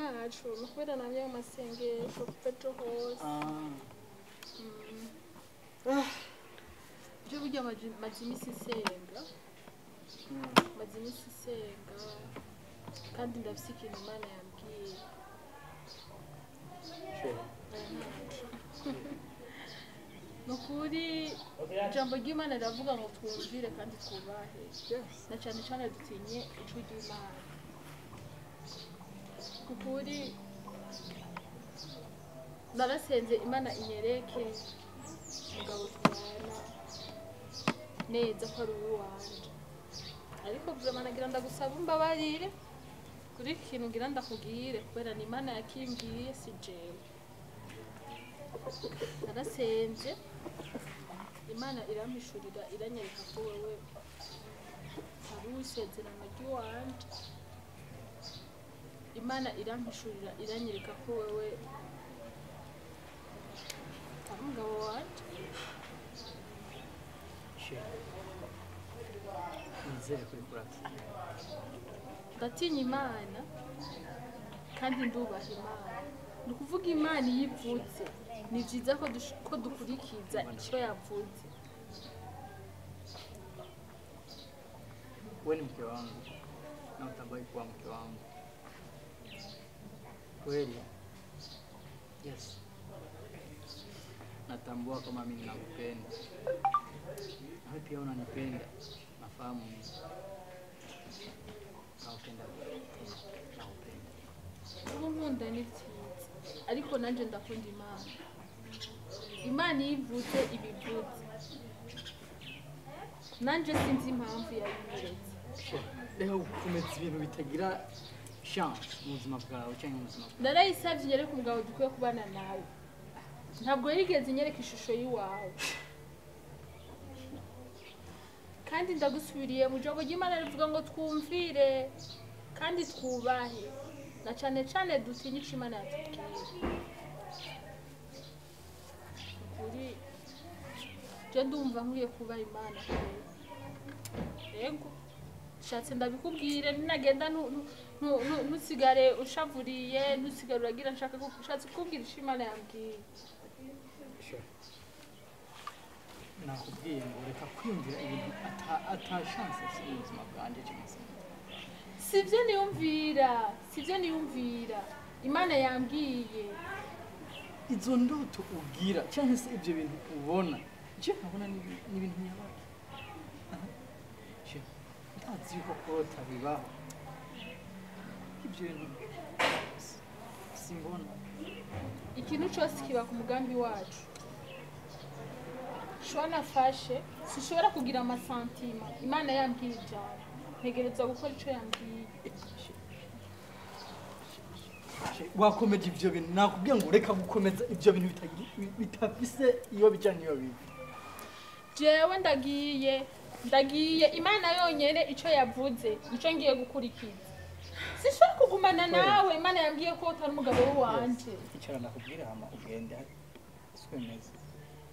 Ntacu ni ukubera namye mu masengesho kuva ejo hose. Byo burya maze iminsi nsenga, maze iminsi nsenga kandi ndafise ikintu Imana yambwiye. Ni ukuri ijambo ry'Imana riravuga ngo twumvire kandi twubahe, na cyane cyane dutinye ijwi ry'Imana. Ukuri narasenze Imana inyereke umugabo tubana neza ko ari uwanje, ariko vraiment nagira ndagusaba umbabarire kuri iki kintu ngira ndakubwire, kubera ni Imana yakimbwiye si jewe. Narasenze Imana irampishurira, iranyereka ko wewe ari uw'isezerano ry'iwanje. Imana irampishurira, iranyereka ko wewe ari umugabo wanje. Nizere kuri kuratinya. Ndatinya Imana kandi ndubaha Imana. Ni ukuvuga Imana iyo ivuze ni byiza ko dukurikiza icyo yavuze. Wewe ni mke wangu na utabaki kuwa mke wangu kweli. Yes, natambua kama mimi nakupenda na wewe pia unanipenda. Nafahamu mimi nakupenda, nakupenda. Ubu nkunda ni byiza, ariko nanjye ndakunda Imana. Imana iyo ivuze ibivuze, nanjye sinzi impamvu yabinyeretse. Reka gukomeza ibintu bitagira chance mu buzima bwawe cyangwa mu buzima bwawe. Narayisabye inyereke umugabo dukwiye kubana nawe, ntabwo yigeze inyereka ishusho y'iwawe. Kandi ndagusubiriye mu ijambo ry'Imana rivuga ngo twumvire kandi twubahe, na cyane cyane dutinye icyo Imana yatubwiye. Ukuri je ndumva nkwiye kubaha Imana. Yego nshatse ndabikubwire, ninagenda ntusigare ushavuriye, ntusigare uragira nshaka nshatse kukubwira icyo Imana yambwiye. Nakubwiye ngo reka kwiyumvira ibintu ata chance mu buzima bwanjye cyangwa se. Sibyo niyumvira, sibyo niyumvira. Imana yambwiye. Izo ndoto ugira cyangwa se ibyo bintu ubona, je nkabona ni ibintu nyabaki. Ndazi yuko kurota bibaho, ibyo bintu simbona. Ikintu cyose kiba ku mugambi wacu. Shona fashe sinshobora kugira amasantima. Imana yambwiye ijambo, ntegerezwa gukora icyo yambwiye. Wakomeje ibyo bintu, nakubwiye ngo reka gukomeza ibyo bintu bitafise iyo bija niyo biva. Jewe ndagiye, ndagiye. Imana yonyene icyo yavuze nicyo ngiye gukurikiza. Sinshobora kugumana nawe, Imana yambwiye ko utari umugabo wanje. Icara ndakubwira hama ugende, sikwemeza.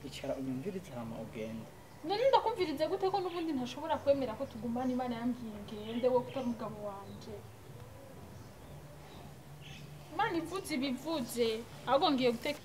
Icara unyumvirize hama ugende. None ndakumvirize gute ko n'ubundi ntashobora kwemera ko tugumana? Imana yambwiye ngende, wowe utari umugabo wanje. Imana ivuze ibivuze, ahubwo ngiye guteka.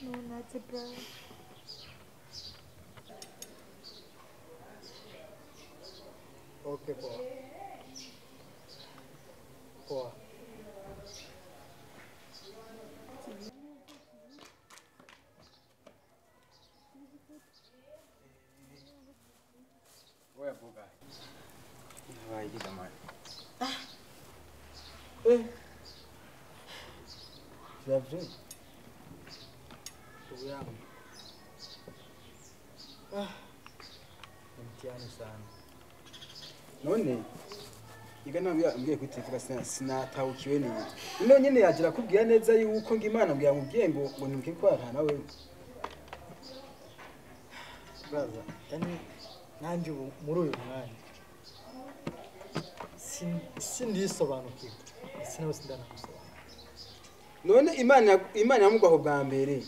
No, that's a bro. Okay, poa. Poa. Oya boga. Wayigize amani. Eh. C'est vrai. Ndugu yangu. Ah. Ni mtihani sana. None iga nabyo ambwiye kwitivuga sinatahukiwe neza. None nyene yagira kubwira neza yuko ngo Imana mbwira mubwiye ngo ngo ntuke kwakana wewe. Brother, yani nanje muri uyu mwanya sindisobanukirwa. Sinawe sindanamusobanukirwa. None Imana yamugwaho bwa mbere.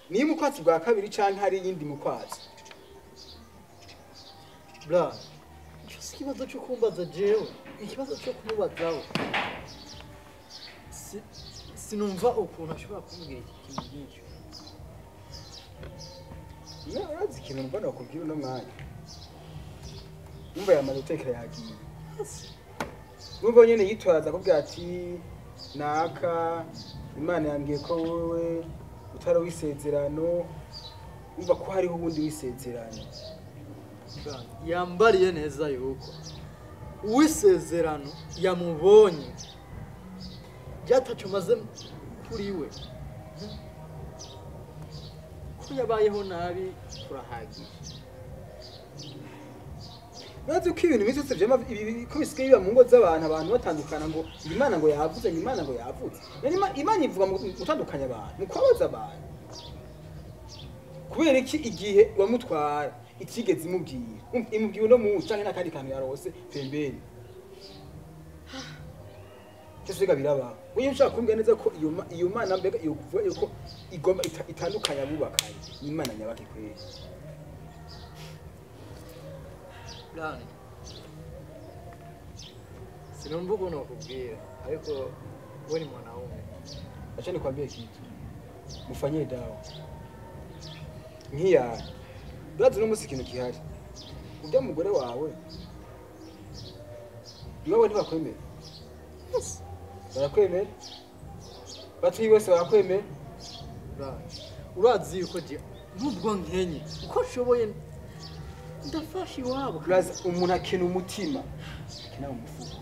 Ni mu kwatsi bwa kabiri canke hari yindi mu kwatsi. Bra, ico si ikibazo cyo kumbaza jewe, ikibazo cyo kumubazaho. Sinumva ukuntu ashobora kumbwira iki kintu nk'icyo. Urazi ikintu mbona bakubwira uno mwanya. Numva yamaze gutekera yagiye. Numva nyene yitwaza akubwira ati naka Imana yambwiye ko wowe utari wisezerano, umva ko hariho ubundi wisezerano. Yambariye neza yuko uwisezerano yamubonye byatacu maze kuri we ko yabayeho nabi turahagije. Nazi uko ibintu byose byama ko bisigaye biba mu ngo z'abantu, abantu batandukana ngo Imana ngo yavuze, ngo Imana ngo yavuze. Imana ivuga mu gutandukanya abantu, mu kubabaza abantu. Kubera iki igihe wamutwara ikigeze imubwira, imubwira no mu canke nakandi kantu yarose pembeni. Cyose biraba. Uyu nshaka kumbwira neza ko iyo Mana mbega iyo kuvuga yuko igomba itandukanya abubakanye, Imana nyabake kweri. Lani. Sinumva ukuntu nakubwira, ariko wewe ni mwanaume. Acha nikwambie kitu. Mufanyie dawa. Nkiya. Urazi no musi ikintu gihari. Urya mugore wawe. Iwawe ntibakwemera. Yes. Barakwemera. Batuyi bose barakwemera. Urazi yuko je nubwo nkenye uko nshoboye ndafasha iwabo. Urazi umuntu akena umutima akena umufuko.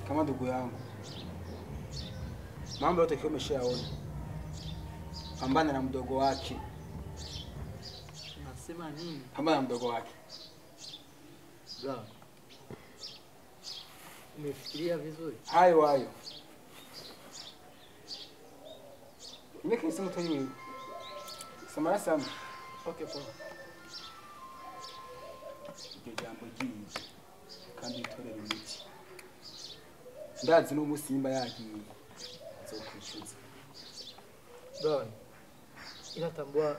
Kama ndugu yangu, mambo yote kiwa umeshaona, pambana na mdogo wake. Nasema nini? Pambana na mdogo wake. Bra, umefikiria vizuri? Hayo hayo. Nimekesi mtu hivi. Samara sana. Okay, poa. Iryo jambo ryinshi kandi itorero imiti. Ndazi no musimba yagiye azokwishyuza. Bwana, inatambua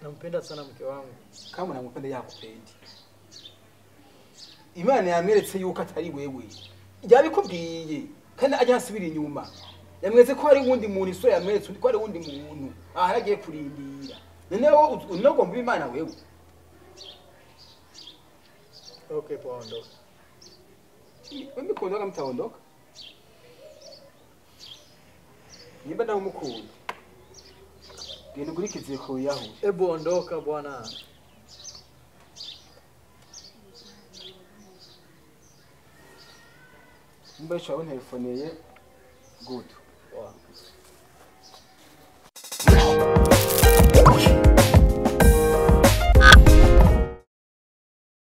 nampenda sana mke wangu. Kama nampenda yakupendi. Imana yamweretse yuko atari wewe. Yabikubwiye kandi ajya asubira inyuma. Yamweretse ko hari wundi muntu, isura yamweretse ko hari wundi muntu aharagiye kurindira. None wowe unogomba Imana wewe. Okay, poa, ondoka. Wewe kuondoka mtaondoka. Nimba nawe umukunda. Genda ugure ikiziriko wiyahure. Ebu ondoka bwana. Nimba yicaye aho nterefoneye good. Poa.